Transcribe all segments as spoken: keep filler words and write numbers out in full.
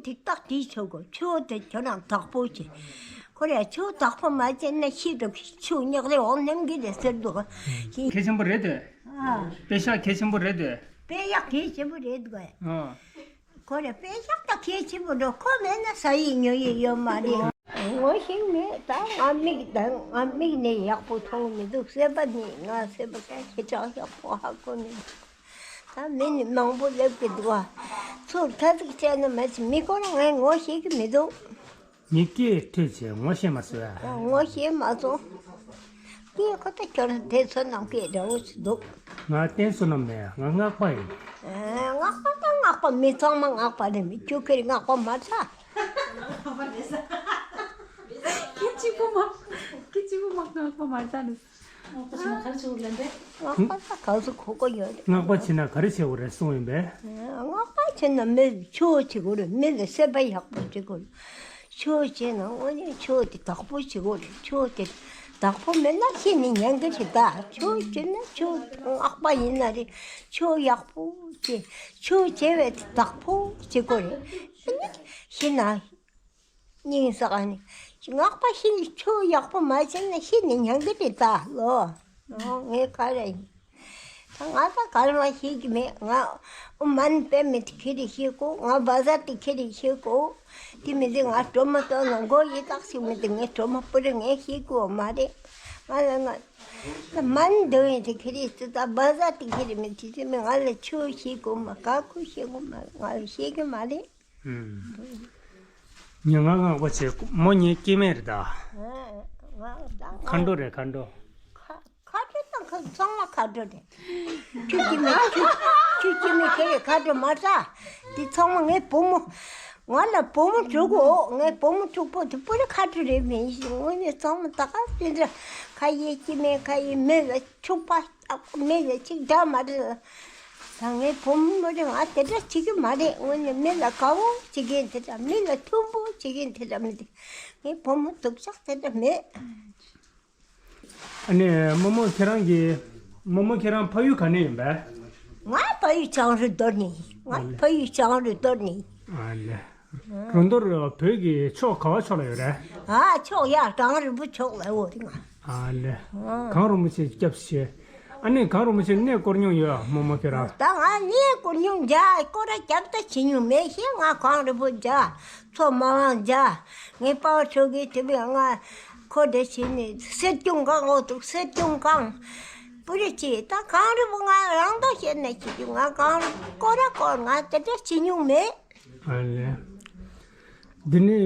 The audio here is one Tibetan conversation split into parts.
ཏིག་ཏག་དེའི་ཆོག་གོ། ཆུ་དེ་ཁྱོད་རང་དག་པོ་བྱེད། ཁོ་རེ་ཆུ་དག་པོ་མ་བྱས་ན་ཤི་འགྲོ་གི། ཆུ་ཉག་རེ་འོང་ནམ་གི་རེ་ཟེར་འདུག་ག་གལ་ཆེན་པོ་རེད་དེ། ཨ། དཔེ་ཤག་གལ་ཆེན་པོ་རེད་དེ། དཔེ་ཡག་གལ་ཆེན་པོ་རེད་འདུག་ག་ཨ། ཁོ་རེ་དཔེ་ཤག་ད་གལ་ཆེན་པོ་འགྲོ། ཁོ་མེད་ན་ཟ་ཡི་ཉོ་ཡི་ཡོད་མ་རེད། ངོ་ཤེས་མེད། ད་ང་མིག་དང་ང་མིག་ནས་ཡག་པོ་མཐོང་མི་འདུག་སེམས་པ་ནས་ང་སེམས་པ་ཁྱེད་ཅག་ཡག་པོ་ཧ་གོ་མི་འདུག་ད་མི་ནི་མང་པོ་སླེབས་ཀྱི་འདུག་ཨ། ཚུར་ཐ་ཚིག་བྱས་ན་མ་ཚད་མི་ཁོ་རང་ངས་ངོ་ཤེས་ཀྱི་མི་འདུག་ངས་སྐད་ཐོས་བྱས་ངོ་ཤེས་མ་སོང་ཨ། ངོ་ཤེས་མ་སོང་། ངས་ཁོ་ད་ཁྱོད་རང་དེ་ཚོ་ནང་སྐད་འདྲ་བོ་ཞིག་འདུག་ང་བསྟན་བསོད་ནམས་མེད། ང་སྔགས་པ་ཡིན། ཨ། སྔགས་པ་དང་སྔགས་པ་མི་ཚང་མ་སྔགས་པ་རེད། མི་ཁྱོད་ཁྱེད་སྔགས་པ་མ་ཚ། ཁྱེད་གཅིག་པུ་མ། ཁྱེད་གཅིག་པུ་མ་སྔགས་པ་མ་ཚ་ནི། སྔགས་པ་བྱས་ན་ག་རེ་བྱེད་དགོས་རེད་ཟེར་ན། སྔགས་པ་ད་ག་ཚོད་གོ་གོ་ཡོད་རེད། སྔགས་པ་བྱས་ན་ག་རེ་བྱེད་དགོས་རེད་གསུངས་ཡིན་པས། སྔགས་པ་བྱས་ན་མི་ཆོས་བྱེད་དགོས་རེད། མི་ལ་སེམས་པ་ཡག་པོ་བྱེད་དགོས་རེད། ཆོས་བྱས་ན་དངོས་གནས་ཆོས་དེ་དག་པོ་བྱེད་དགོས་རེད། ཆོས་དེ་དག་པོ་མེད་ན་ཤི་ནི་ཉན་གི་རེད་ད། ཆོས་བྱས་ན་ཆོས་སྔགས་པ་ཡིན་ན་རེད། ཆོས་ཡག་པོ་བྱེད། ཆོས་བྱས་པའི་དེ་དག་པོ་བྱེད་དགོས་རེད། ཨ་ནི་ཤི་ན། སྙིང་ཟག་ནི། སྔགས་པ་ཞིག་ཆོས་ཡག་པོ་མ་བྱས་ན་ཤི་ནི་ཉན་གི་རེད་ད་ལོ། ཨོ་ངས་ག་རེ་ཡིན། ད་ང་ད་ག་རེ་མ་ཤེས་ཀྱི་མེད། ང་ཨོཾ་མ་ཎི་པདྨེ་དེ་ཁྱེད་རེ་ཤེས་གོ། ང་བཛྲ་དེ་ཁྱེད་རེ་ཤེས་གོ། དེ་མི་དེ་ང་སྒྲོལ་མ་སྟོན་ན་མགོ་ཡི་དྭགས་ཤིག་མི་དེ་ངས་སྒྲོལ་མ་པུ་རེ་ངས་ཤེས་གོ་མ་རེད། ང་ལ་ང་ད་མ་ཎི་འདོན་ཡིན་དེ་ཁྱེད་རེ་ད་བཛྲ་དེ་ཁྱེད་རེ་མི་དེ་དེ་མི་ང་ལ་ཆོས་ཤེས་གོ་མ། ག་གུ་ཤེས་གོ་མ་རེད། ང་ལ་ཤེས་ཀྱི་མ་རེད། ཉེ་ང་སྔགས་པ་བྱས་མོ་ངའི་སྐྱེ་དམན་རེད་ད། ཁ་འགྲོ་རེད་ཁ་འགྲོ། ཁ་ཁ་འགྲོ་དང་ཁ་ཚང་མ་ཁ་འགྲོ་རེད། ཁྱོད་སྐྱེ་དམན་ཁྱོད་ཁྱོད་སྐྱེ་དམན་དེ་རེད་ཁ་འགྲོ་མ་ཟ། དེ་ཚང་མ་ངའི་བུ་མོ། ང་ལ་བུ་མོ་དྲུག་གོ། ངའི་བུ་མོ་དྲུག་པོ་དེ་པུ་རི་ཁ་འགྲོ་རེད། མིན་ཞིག་དངོས་གནས་ཚང་མ་ད་ག་དེ་འདྲ་ཁ་ཡེ་སྐྱེ་དམན་ཁ་ཡེ་མི་ལ་ཕྱུག་པ། ཨ་ཁུ་མི་ལ་གཅིག་འདྲ་མ་རེད། ད་ངའི་བུ་མོ་མ་རེད། ང་དེ་འདྲ་བྱེད་ཀྱི་མ་རེད། དངོས་གནས་མི་ལ་དགའ་བོ་བྱེད་མཁན་དེ་འདྲ། མི་ལ་མཐུན་པོ་བྱེད་མཁན་དེ་འདྲ་མི་འདུག་ངའི་བུ་མོ་སྡུག་ཅག་དེ་འདྲ་མེད། ཨ་ནི་རྨོ་མོ་ཁྱེད་རང་གི་རྨོ་མོ་ཁྱེད་རང་ཕ་ཡུལ་ག་ནས་ཡིན་པས། ང་ཕ་ཡུལ་བྱང་རི་རྡོར་ནས་ཡིན། ང་ཕ་ཡུལ་བྱང་རི་རྡོར་ནས་ཡིན། ཨ་ལེ། རུ་རྡོར་བོད་ཀྱི་ཕྱོགས་ག་བ་ཕྱོགས་ལ་ཡོད་རེད། ཨ་ཕྱོགས་ཡར་གངས་རིན་པོ་ཕྱོགས་ལ་ཡོད་རེད་ང་། ཨ་ལེ། གངས་རིན་པོ་ཆེ་སྐྱབས་ཞེས། ཨ་ནི་གངས་རིན་པོ་ཆེ་གནས་སྐོར་མྱོང་ཡོད་རྨོ་མོ་ཁྱེད་རང་། ད་ང་གནས་སྐོར་མྱོང་རྒྱ་སྐོར་ར་རྒྱབ་ད་བྱེད་མྱོང་མེད་ཤེས། ང་གངས་རིན་པོ་རྒྱ་མཚོ་མ་དབང་རྒྱ་ངའི་པ་ཕ་ཕྲུ་གུའི་དེ་བས་ང་ཁོ་འདྲ་བྱས་ནས་གསེར་གྱི་གངས་འོ་འདུག་གསེར་གྱི་གངས་པུ་རི་ཆེ། ད་གངས་རིན་པོ་ང་རང་ད་བཤད་ན་བྱེད་རྒྱུ། ང་གངས་རིན་པོ་སྐོར་ར་སྐོར། ང་དེ་འདྲ་བྱེད་མྱོང་མེད། ཨ་ལེ། འདི་ནི་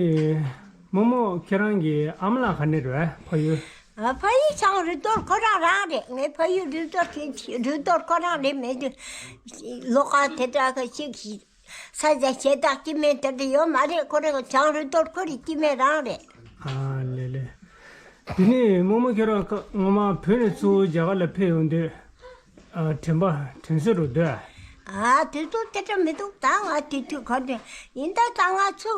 རྨོ་མོ་ཁྱེད་རང་གི་ཨ་མ་ལགས་ག་ནས་རེད་ཕ་ཡུལ། ཨ་ཕ་ཡུལ་བྱང་རི་རྡོར་ཁོ་རང་རང་རེད། ངའི་ཕ་ཡུལ་རི་རྡོར་ཁྱེད་རི་རྡོར་ཁོ་རང་རེད། མེད་དུས་ལོ་ཁ་དེ་འདྲ་ཁ་ཅིག་ས་ཆ་ཞེ་དྲག་སྐྱེ་དམན་དེ་འདྲ་ཡོད་མ་རེད། ཁོ་རང་བྱང་རི་རྡོར་ཁོ་རེ་སྐྱེ་དམན་རང་རེད། ཨ་ལེ་ལེ། དེ་ནས་རྨོ་མོ་ཁྱེད་རང་སྔོན་མ་བོད་ནས་ཚུར་རྒྱ་གར་ལ་ཕེབས་ཡོང་དུས། ཨ་དྲན་པ་དྲན་གསོ་རུ་འདོད། ཨ་དུས་ཚོད་དེ་འདྲ་མི་འདུག་ད་ང་དེ་དུས་ག་འདྲ་ཡིན། ད་ད་ང་ཚུར་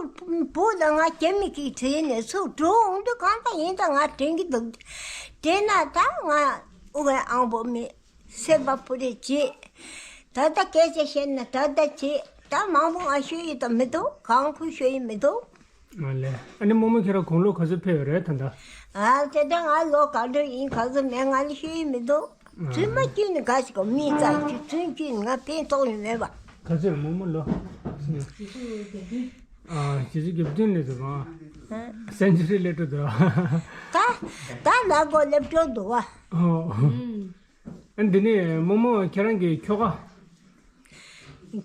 བུ་དང་ང་རྒྱ་མི་གིས་དྲན་ནས་ཚུར་འགྲོ་འོང་དུས་གང་ལྟར་ཡིན། ད་ང་དྲན་གྱི་འདུག་དྲན་ན་ད་ང་ཨུ་བའི་ཨང་པོ་མེད། སེམས་པ་པུ་རེ་བྱེད། ད་ལྟ་སྐད་ཆ་བཤད་ན་ད་ལྟ་བྱེད། ད་མང་པོ་ང་ཤོད་ཡི་ད་མི་འདུག་གང་ཁུ་ཤོད་ཡི་མི་འདུག་ཨ་ལེ། ཨ་ནི་རྨོ་མོ་ཁྱེད་རང་དགུང་ལོ་ག་ཚོད་ཕེབས་ཡོད་རེད་ད་ལྟ། ཨ་དེ་འདྲ་ང་ལོ་ག་འདྲ་ཡིན་ག་ཚོད་མེད་ང་ལ་ཤེས་ཡི་མི་འདུག་ཨ་ཚུན་མ་བསྐྱུར་ནས་ག་ཞིག་གོ་མི་རྩ་ཞིག་ཚུན་བསྐྱུར་ནས་ང་ཕན་ཐོགས་ཡོད་མེད་པ། ག་ཚོད་རྨོ་མོ་ལོ། ཨ་ཁྱེད་ཚོ་དགེ་བདུན་ལས་འདུག་ཨ། སེན་ཅུ་རི་སླེབས་འགྲོ་འདུག་ད་ད་ལ་གོ་སླེབས་འགྲོ་འདུག་ཨ། ཨོ། ཨ་འདི་ནས་རྨོ་མོ་ཁྱེད་རང་གི་ཁྱོ་ག་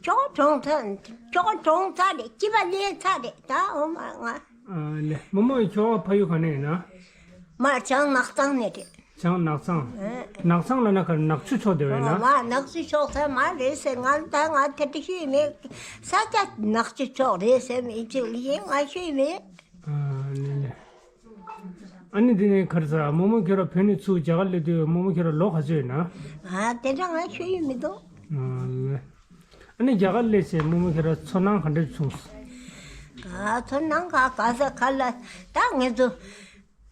ཁྱོ་ག་གྲོངས་ཚར། ཁྱོ་ག་གྲོངས་ཚར་རེད། སྐྱེས་པ་ལེན་ཚར་རེད། ད་འོ་མ་ང་། ཨ་ལེ། རྨོ་མོའི་ཁྱོ་ག་ཕ་ཡུལ་ག་ནས་ཡིན་ན། མ་བྱང་ནགས་ཚང་ནས་རེད། བྱང་ནགས་ཚང་། ཨེ། ནགས་ཚང་ལ་ན་ག་ནག་ཆུ་ཕྱོགས་དེ་བས་ན། མ་ནག་ཆུ་ཕྱོགས་ས་མ་རེད་ཟེར། ང་ད་ང་དེ་འདྲ་ཤེས་མེད། ས་ཆ་ནག་ཆུ་ཕྱོགས་རེད་ཟེར་མི་ཅིག་ལ་ཡིན་ང་ཤེས་མེད། ཨ་ནི་ནི། ཨ་ནི་འདི་ནི་ག་རེ་ཟ། རྨོ་མོ་ཁྱོད་ར་བོད་ནས་ཚུར་རྒྱ་གར་སླེབས་དུས་རྨོ་མོ་ཁྱོད་ར་ལོ་ག་ཚོད་ཡོད་ན། ཨ་དེ་འདྲ་ང་ཤེས་ཡོད་མི་འདུག་ཨ་ནི་རྒྱ་གར་སླེབས་ཚེ་རྨོ་མོ་ཁྱོད་ར་ཚོར་སྣང་ག་འདྲ་བྱུང་སོང་། ཨ་ཚོར་སྣང་ག་ག་ས་ག་ལ་ད་ངེད་ཚོ་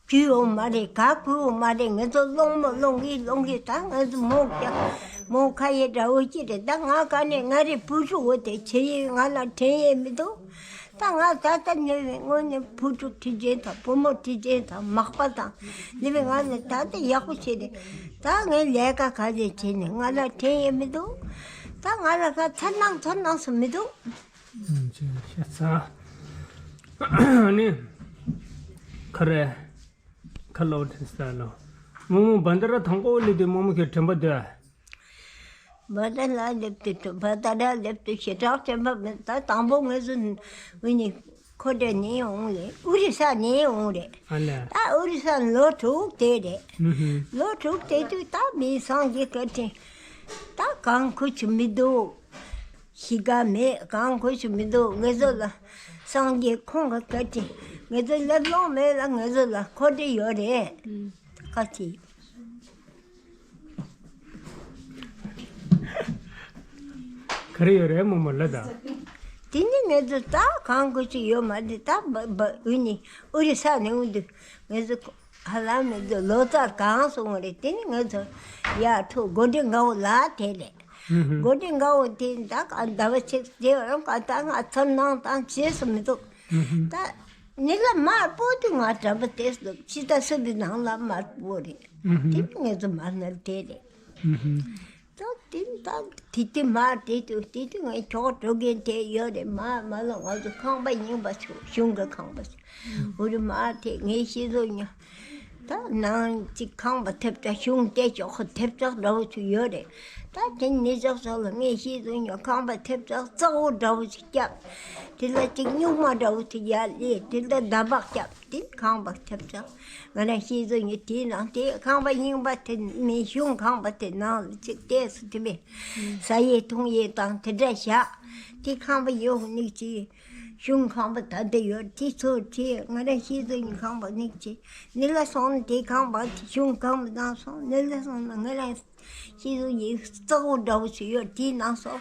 རྒྱུས་ཡོད་མ་རེད། ག་གུས་ཡོད་མ་རེད། ངེད་ཚོ་སློང་མོ་སློང་གི་སློང་གི་ད་ངེད་ཚོ་མོ་རྒྱ་མོ་ཁ་ཡེ་འདྲ་བོ་ཅི་རེད། ད་ང་ག་ནས་ང་རེ་བུ་ཕྲུག་འོ་དེ་བྱེད་ཡི་ང་ལ་དྲན་ཡས་མི་འདུག་ད་ང་ད་ལྟ་ནི་དངོས་གནས་བུ་ཕྲུག་ཁྲིད་མཁན་དང་བུ་མོ་ཁྲིད་མཁན་དང་མག་པ་དང་ནི་བའི་ང་ནི་ད་ལྟ་ཡག་པོ་བྱས་ནས་ད་ངའི་ལས་ཀ་ག་ཚོད་བྱས་ནས་ང་ལ་དྲན་ཡས་མི་འདུག་ད་ང་ལ་ཁ་ཚོར་སྣང་ཚོར་སྣང་སུ་མི་འདུག་ཨུམ། ཅེས་བཤད་ཚར། ཨ་ནི། ཁ་རེ། ཁ་ལོ་དྲན་ས་ལོ། རྨོ་མོ་བ་ད་ར་དང་པོ་སླེབས་དུས་རྨོ་མོ་ཁྱོད་དྲན་པ་འདུག་བ་ད་ར་སླེབས་དུས་བ་ད་ར་སླེབས་དུས་ཞེ་དྲག་དྲན་པ་མེད། ད་དང་པོ་ངེད་ཚོ་འུ་ནི་ཁོ་འདྲ་ནས་འོང་རེད། ཨོ་རི་ས་ནས་འོང་རེད། ཨ་ལས། ད་ཨོ་རི་ས་ལོ་དྲུག་དེ་རེད། ཨུ་ཧུ། ལོ་དྲུག་དེ་དུས་ད་མི་སངས་རྒྱས་བཀའ་དྲིན། ད་གང་ཁུ་ཆུ་མི་འདུག་གཤིས་ཀ་མེད། གང་གོ་ཞིག་མི་འདུག་ངེད་ཚོ་ལ་སངས་རྒྱས་ཁོང་གི་བཀའ་དྲིན། ངེད་ཚོ་སླེབས་ལོང་མེད་ལ་ངེད་ཚོ་ལ་འཁོར་འདྲེ་ཡོད་རེད། ཨུམ། ཁ་ཅིག་ག་རེ་ཡོད་རེད་རྨོ་མོ་ལ་ད། དེ་ནི་ངེད་ཚོ་ད་གང་གོ་ཞིག་ཡོད་མ་རེད། ད་འུ་ནི་ཨོ་རི་ས་ནས་འོང་དུས་ངེད་ཚོ་ཧ་ལམ་ངེད་ཚོ་ལོ་ཙཱ་གང་སོང་བ་རེད། དེ་ནི་ངེད་ཚོ་ཡར་ཐུག་སྒོ་འགྲམ་སྒང་པོ་ལ་དེ་རེད། ཧུམ་ཧུམ། སྒོ་འགྲམ་སྒང་པོ་དེ་ད་ག་ཟླ་བ་གཅིག་དེ་རང་ག་ད་ང་ཚོར་སྣང་དང་བྱེད་སུ་མི་འདུག་ཧུམ་ཧུམ། ད་ནི་ལ་མར་སྤོ་དུས་ང་དྲན་པ་དེ་སུ་འདུག་ཕྱི་ད་སུ་འདི་ནང་ལ་མར་སྤོ་རེད། ཧུམ་ཧུམ། དེ་ནི་ངེད་ཚོ་མར་ནར་དེ་རེད། ཧུམ་ཧུམ། ད་དེ་ནི་ད་དེ་དུས་མར་དེ་དུས་དེ་དུས་ངས་ཁྱོག་འགྲོ་མཁན་དེ་ཡོད་རེད། མར་མར་ལ་ང་ཚོ་ཁང་པ་རྙིང་པ་ཚོ་གཞུང་གི་ཁང་པ་ཚོ། འུ་རུ་མ་དེ་ངའི་ཤེས་ཚོ་ཉོ། ད་ནང་གཅིག་ཁང་པ་ཐེབས་ཆག་གཞུང་དེ་ཅོག་ཁོ་ཐེབས་ཆག་འདྲ་བོ་ཚོ་ཡོད་རེད། ད་དེ་ནི་ཅོག་ཅོག་ལ་ངའི་ཤེས་ཚོ་ཉོ། ཁང་པ་ཐེབས་ཆག་གཙག་བོ་འདྲ་བོ་ཚོ་བརྒྱབ། དེ་ལ་གཅིག་སྨྱུག་མ་འདྲ་བོ་ཚོ་ཡར་སླེབས། དེ་ལ་མདའ་བག་བརྒྱབ། དེ་ཁང་པ་ཐེབས་ཆག་ང་རང་ཤེས་ཚོ་ཉོ། དེའི་ནང་དེ་ཁང་པ་རྙིང་པ་དེ་མི་གཞུང་ཁང་པ་དེ་ནང་ལ་གཅིག་བལྟས་སུ་དེ་མེད། ཟ་ཡས་འཐུང་ཡས་དང་དེ་འདྲ་བཞག་དེ་ཁང་པ་ཡོད་ནི་གཅིག་གཞུང་ཁང་པ་ད་ལྟ་ཡོད་དེ་ཚོ་དེ་ང་རང་ཤེས་ཚོ་ཡིན། ཁང་པ་ནི་ཅི་ནི་ལ་སོང་ན་དེ་ཁང་པ་དེ་གཞུང་ཁང་པ་ནང་སོང་ནི་ལ་སོང་ན་ང་རང་ཤེས་ཚོ་ཡིན། གཙག་བོ་འདྲ་བོ་ཞིག་ཡོད་དེའི་ནང་སོང་།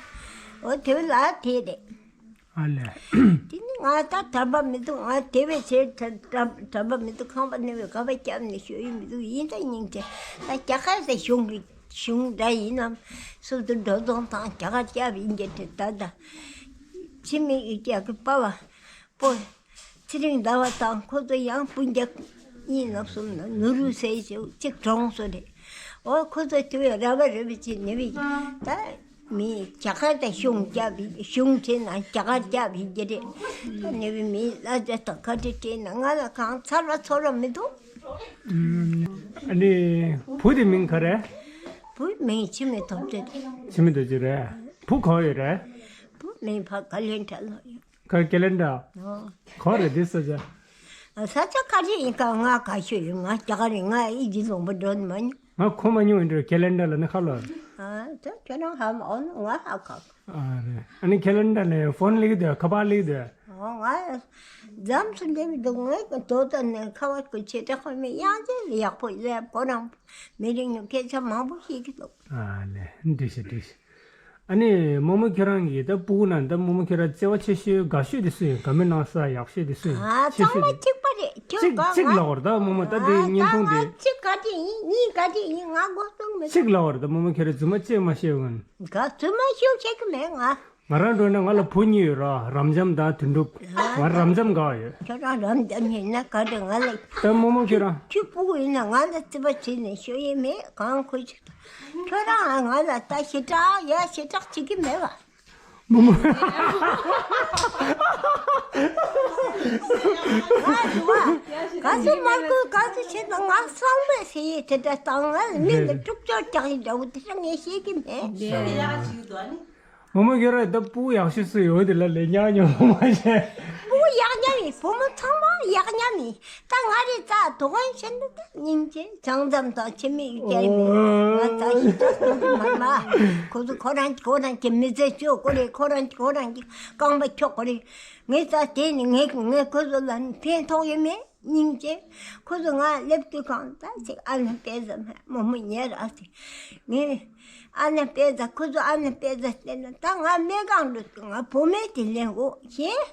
འོ་དེ་བས་ལ་དེ་རེད། ཨ་ལས། དེ་ནི་ང་ད་དྲན་པ་མི་འདུག་ང་དེ་བས་ཆེ་དྲན་དྲན་པ་མི་འདུག་ཁང་པ་ནི་བས་ག་བ་བརྒྱབ་ནས་ཤོད་ཡི་མི་འདུག་ཡིན་ད་སྙིང་རྗེ། ད་རྒྱ་གར་ས་གཞུང་གི་གཞུང་འདྲ་ཡིན་ནམ། སུ་དུ་འགྲོ་སོང་དང་རྒྱ་གར་བརྒྱབ་ཡིན་གྱི་དེ་ད་ད། ཕྱི་མི་ཡི་རྒྱ་གི་པ་བ། པོ། ཚེ་རིང་ཟླ་བ་དང་ཁོ་ཚོ་ཡང་སྤུན་ཀྱག་གཉིས་ནམ་གསུམ་ན་ནུ་རུ་ཟེར་ཞིག་གཅིག་གྲོངས་སོ་རེད། འོ་ཁོ་ཚོ་དེ་བས་ར་བ་རི་བི་ཅི་ནི་བི་ད་མི་རྒྱ་གར་དང་གཞུང་རྒྱབ་གཞུང་ཁྲིད་ན་རྒྱ་གར་རྒྱབ་ཡིན་གྱི་རེད། ད་ནི་བི་མི་ལ་རྒྱ་དང་ཁ་ཁྲི་ཁྲིད་ན་ང་ལ་གང་ཚར་བ་ཚོར་བ་མི་འདུག་ཨ་ནི་བུ་དེ་མིང་ག་རེ། བུའི་མིང་འཆི་མེད་རྡོ་རྗེ་རེད། འཆི་མེད་རྡོ་རྗེ་རེད། བུ་ག་བ་ཡོད་རེད། བུ་མིང་ཕ་ག་ལེན་དྲ་ལོ་ཡོད། ག་ཁེ་ལེན་ཌར། ཨོ། ག་རེ་འདི་ས་ཆ། ས་ཆ་ག་རེ་ཡིན་ག་ང་ག་ཤོད་ཡིན། ང་རྒྱ་གར་ཡིན། ང་ཨི་ཇི་ལུང་པ་འགྲོ་ནི་མ་ཉོ། ང་གོ་མ་མྱོང་ཡིན་འགྲོ། ཁེ་ལེན་ཌར་ལ་ནི་ཁ་ལོ། ཨ་ད་ཁྱོད་རང་ཧ་མ་ཨོ་ན་ང་ཧ་ག་ཨ་རེད། ཨ་ནི་ཁེ་ལེན་ཌར་ལ་ཕོན་སླེབས་འདུག་ཁ་པར་སླེབས་འདུག་ཨོ་ང་འཛམ་སུ་འདེབས་འདུག་ངས་དོ་ད་ནས་ཁ་བ་ཀུ་ཆེ་དྲག་ཁོ་མི་ཡང་ཅེ་ཡག་པོ་ལེབ་ཁོ་རང་མི་རིང་ཉུ་སྐད་ཆ་མང་པོ་ཤེས་ཀྱི་འདུག་ཨ་ལེ་འགྲིག་ཤག་འགྲིག་ཤག་ཨ་ནི་རྨོ་མོ་ཁྱོད་རང་གིས་ད་སྤུ་གུ་ནང་ད་རྨོ་མོ་ཁྱོད་རང་བརྩེ་བ་ཆེ་ཤོས་དགའ་ཤོས་དེ་སུ་ཡིན། དགའ་མོས་གནང་ས་ཡག་ཤོས་དེ་སུ་ཡིན། ཨ་ཆེ་ཚང་ཤོས་མ་དེ་གཅིག་པ་རེད། ཁྱོད་གཅིག་ག་གཅིག་ང་ལབ་པར་ད་རྨོ་མོ་ད་དེ་ཨ་བརྙན་ཚང་ཐུང་མ་དེ་གཅིག་ག་དེ་ཡིན། གཉིས་ག་དེ་ཡིན། ང་མགོ་གཏོང་མི་གཅིག་ཐུབ་ལབ་པར་ད་རྨོ་མོ་ཁྱོད་རང་རྫུན་མ་ཅི་མ་བཤད་ཀྱི་ཡོད། ག་རྫུན་མ་ཤོད་བཤད་ཀྱི་མེད་ང་། ང་རང་འགྲོ་ན་ང་ལ་བུ་གཉིས་ཡོད་ར། རབ་འབྱམས་དང་དོན་གྲུབ། ང་རབ་འབྱམས་དགའ་བ་ཡོད། ཁྱོད་རང་རབ་འབྱམས་ཡིན་ན་ག་རེ་ང་ལ། ད་རྨོ་མོ་ཁྱོད་རང་། ཁྱོད་སྤུ་གུ་ཡིན་ན་ང་ལ་རྩིས་པ་བྱེད་ནས་ཤོད་ཡས་མེད། གང་ཁོ་ཅིག་ད་ཁྱོད་རང་ང་ལ་ད་ཞེ་དྲག་ཡ་ཞེ་དྲག་བྱེད་ཀྱི་མེད་པ། རྨོ་མོ། ང་རུ་བ། ག་ཚོད་མར་ཁུ་ག་ཚོད་བྱེད་ན་ང་གསང་པས་ཟེར་ཡས་དེ་འདྲ་དང་ང་ལ་མི་ལ་དཀྲུག་ཅོག་རྒྱག་ཡས་འདྲ་བོ་དེ་འདྲ་ངས་ཤེས་ཀྱི་མེད། རྨོ་མོ་ཁྱོད་རང་ད་སྤུ་གུ་ཡག་ཤོས་སུ་ཡོད་དེ་ལ་ལས་ཉག་ཉོག་མ་བྱས། སྤུ་གུ་ཡག་ཉག་མིན། བུ་མོ་ཚང་མ་ཡག་ཉག་མིན། ད་ང་རེ་རྩ་དོ་གན་བྱེད་ན་ད་སྙིང་རྗེ་བྱང་ཙམ་དང་ཁྱིམ་མི་ཡུལ་རྒྱལ་མི་ང་ད་ཞིག་ད་སྟོན་གི་མ་མ། ཁོ་ཚོ་ཁོ་རང་ཁོ་རང་གི་མི་ཚེ་སྐྱོ་ཁོ་རེ་ཁོ་རང་ཁོ་རང་གི་རྐང་པ་འཁྱོག་ཁོ་རེ། ངས་ད་དེ་ནི་ངས་ངས་ཁོ་ཚོ་ལ་ཕན་ཐོགས་ཡོད་མེད། སྙིང་རྗེ། ཁོ་ཚོ་ང་སླེབས་དུས་གང་ད་ཅིག་ཨ་ནེ་དཔེ་ཟ་མ་རྨོ་མོ་ཉལ་ར་ཟེར། ངས་ཨ་ནེ་དཔེ་ཟ། ཁོ་ཚོ་ཨ་ནེ་དཔེ་ཟ་བལྟས་ན་ད་ང་སྨན་ཁང་འགྲོ་དུས་ང་བུ་མོས་དེ་ལེན་དགོས་ཞེས།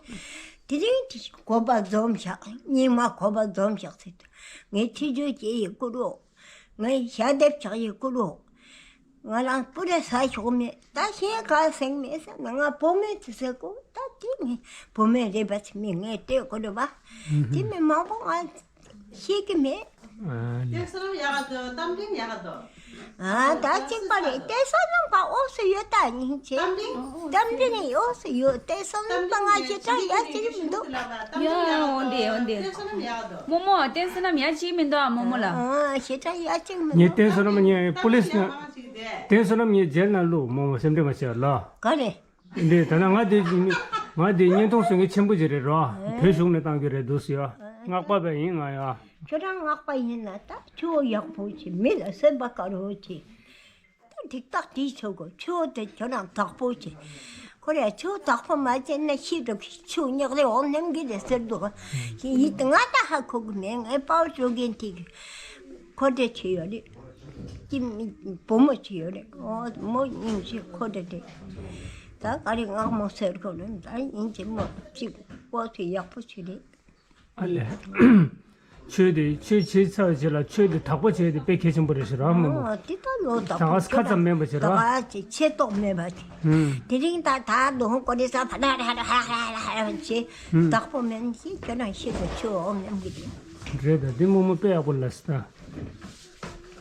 དེ་རིང་དེ་གོ་པ་འཛོམས་བཞག་སྙིང་མ་གོ་པ་འཛོམས་བཞག་ཟེར་དུས་ངས་ཐེ་ཇུས་བྱེད་ཡི་བསྐུར་རོགས། ངས་ཞལ་འདེབས་བྱ་ཡི་བསྐུར་རོགས། ང་རང་པུ་རེ་ཟ་ཆོག་མེད། ད་གཞན་ག་སེང་མེད་ཟེར་ན། ང་བུ་མོ་དེ་ཟེར་གོ། ད་དེ་ངའི་བུ་མོ་རེད་པ། དེ་མི་ངས་ལྟོས་གོ་རེད་པ། དེ་མི་མང་པོ་ང་ཤེས་ཀྱི་མེད། ཨ་ལེ། བསྟན་བསོད་ནམས་ཡག་ག་འདུག། རྟ་མགྲིན་ཡག་ག་འདུག། ཨ། ད་གཅིག་པ་རེད། བསྟན་བསོད་ནམས་ག་འོག་སུ་ཡོད། ད་སྙིང་རྗེ། རྟ་མགྲིན། རྟ་མགྲིན་ནི་འོག་སུ་ཡོད། བསྟན་བསོད་ནམས་ད་ང་ཞེ་དྲག་ཡ་གཅིག་མི་འདུག། ཡ། འོན་ཏེ། འོན་ཏེ། རྨོ་མོ། བསྟན་བསོད་ནམས་ཡ་གཅིག་མི་འདུག་ཨ། རྨོ་མོ་ལ། ཨ། ཞེ་དྲག་ཡ་གཅིག་མི་ངས་འདུག། བསྟན་བསོད་ནམས་ངས་པུ་ལིས་ན། བསྟན་བསོད་ནམས་ངས་རྗེས་ན་ལུ་རྨོ་མོ་སེམས་ཁྲལ་མ་བྱེད་ལ། ག་རེ། འདི་ད་ན་ང་དེ་ང་དེ་བརྙན་ཐུང་བཟོ་མཁན་ཆེན་པོ་ཅིག་རེད་རོ། བོད་གཞུང་ནས་བཏང་རྒྱུ་རེད་འདུག་ཟེར་ཡ། སྔགས་པ་བས་ཡིན་ང་ཡ། ཁྱོད་རང་སྔགས་པ་ཡིན་ན་ད་ཆུ་བོ་ཡག་པོ་ཅིག། མི་ལ་སེམས་པ་དཀར་བོ་ཅིག། ད་འགྲིག་ཐག་དེ་ཆོག་གོ། ཆུ་བོ་དེ་ཁྱོད་རང་དག་པོ་བྱེད། ཁོ་རེ་ཆུ་བོ་དག་པོ་མ་བྱས་ན་ཤི་འགྲོ་གི། ཆུ་ཉག་རེ་འོང་ནམ་གི་རེད་ཟེར་འདུག། ཡིད་ང་ད་ཧ་གོ་གི་མེད། ངའི་དཔའ་བོ་སྤྲོ་མཁན་དེ་གི་ཁོ་དེ་ཆེ་ཡོད་རེད། ཀྱི་བུ་མོ་ཆེ་ཡོད་རེད། ཨོ་མོ་སྙིང་རྗེ་ཁོ་དེ་དེ། ད་ག་རེ་སྔགས་མོ་ཟེར་གོ་ནི། ད་སྙིང་རྗེ་མོ་གཅིག་པོ་དེ་ཡག་པོ་ཆེ་རེད། ཨ་ལས། ཆོས་དེ་ཆོས་བྱེད་ཚར་བ་བྱེད་ལ། ཆོས་དེ་དག་པོ་བྱས་ཏེ་དཔེ་གལ་ཆེན་པོ་རེད་ཟེར་ར་རྨོ་མོ། ཨོ་དེ་ད་ལོ་དག་ད་ག་ས་ཁ་ཙམ་མེད་པ་བྱེད་ར། ད་ག་ཅིག་ཆེ་ཏོག་མེད་པ་དེ། ཧུམ། དེ་རིང་ད་ད་དུང་ཀོ་རི་ས་ཕ་ལ་ར་ར་ར་ར་ར་བྱེད། ཧུམ། དག་པོ་མེད་ནི་ཁྱོད་རང་ཤེས་དགོས། ཆོས་འོ་མེད་གི་དེ། རེད་ད། དེ་རྨོ་མོ་དཔེ་ཡག་པོ་ལ་སི་ད།